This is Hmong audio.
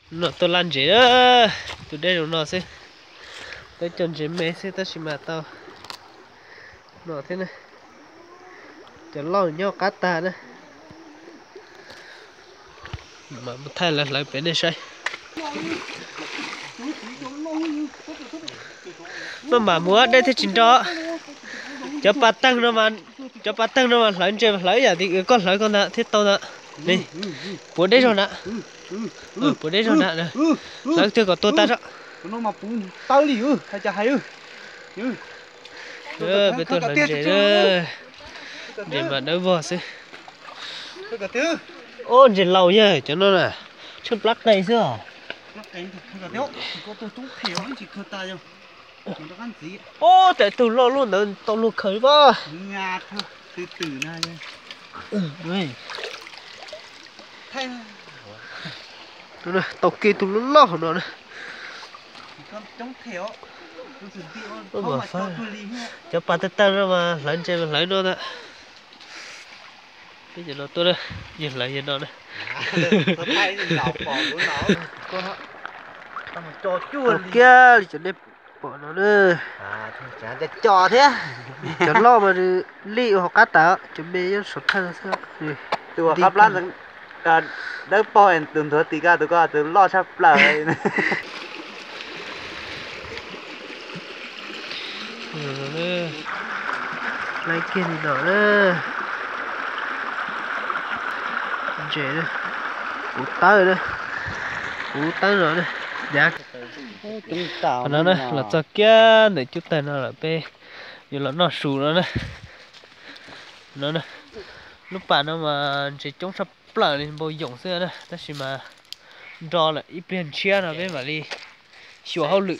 No tuaj laj ntses, tus dej zoo no xwb. Peb cov ntses me xwb tab sis mas tau no thiab na. Cov loj nyob qab tag na. Mas mus thaij lawv hlawv pem nej saib. Maj mam mus dej thiaj tsis nro. Cov pas teeg no, cov pas teeg no mas hlawv ntses mas hlawv ib yam li koj hlawv koj ntag thiaj tau ntag. Puav deb zog na. Puav deb zog na. Hlawv twg kom tuag tag zog. Peb tuaj hlawv ntses, ntses mas dawb vog xwb. Ob, ntses laus yog cov no na, tsheej plab qe xwb os. Ob, tes tug loj luaj ntawd tau luag khaws pab. Tau kiag tus loj loj hauv no na. Cov pas tawg tawg no mas hlawv ntses mas hlawv no ntag. Peb cov no tuaj, yawg hlawv yawg no na. Tau kiag li cov nej pom no na. Cov loj mas nws lij ua hauv qab tas, cov me nyob saum thawj xwb. Tus qab plab dawb paug, tus nthuav tim ko, tus ko tus loj tshaj plaws. Laij kiag li no na. Ntses, kuv tawb na, kuv tawb no na. Qhov no na los txog kiag ntawm cub tawg no lawm, peb yuav los noj su no na. No, lub pas no mas ntses coob tshaj plaws li, npau yoom xwb na, tab sis mas nro lawm, ib pliag ntshiab no peb mam li xyuas hauj lwm.